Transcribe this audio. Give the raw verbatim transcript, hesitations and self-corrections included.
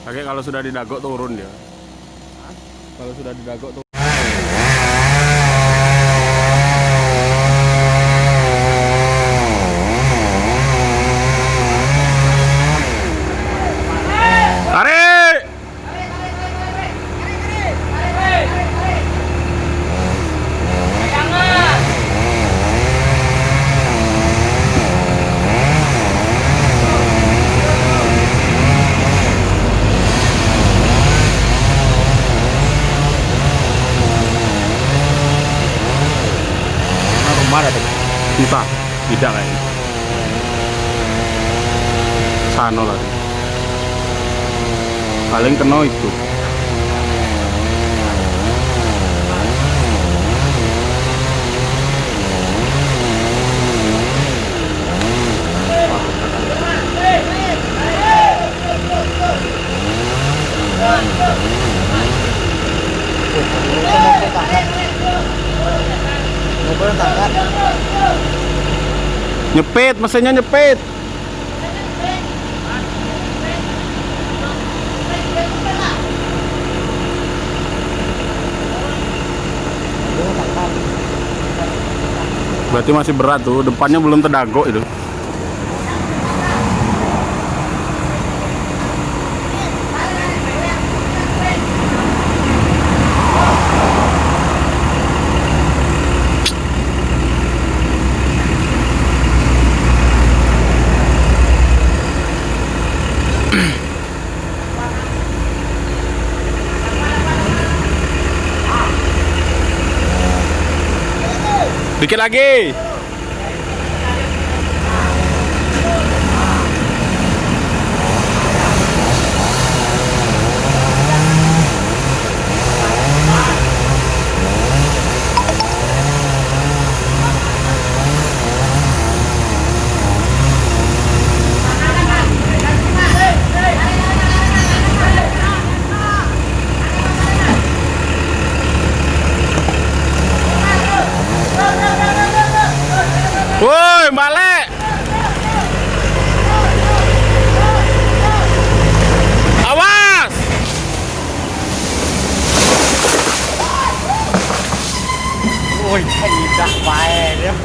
Kakek kalau sudah didagok turun dia. Kalau sudah didagok turun. Tarik! Rumah dah tu. Entah, tidak kayaknya. Sano lah. Paling kena itu. Nyepit, mesinnya nyepit. Berarti masih berat tuh, depannya belum terdagok itu. Dikit lagi. Woi, balik. Awas. Woi, tidak baik dia.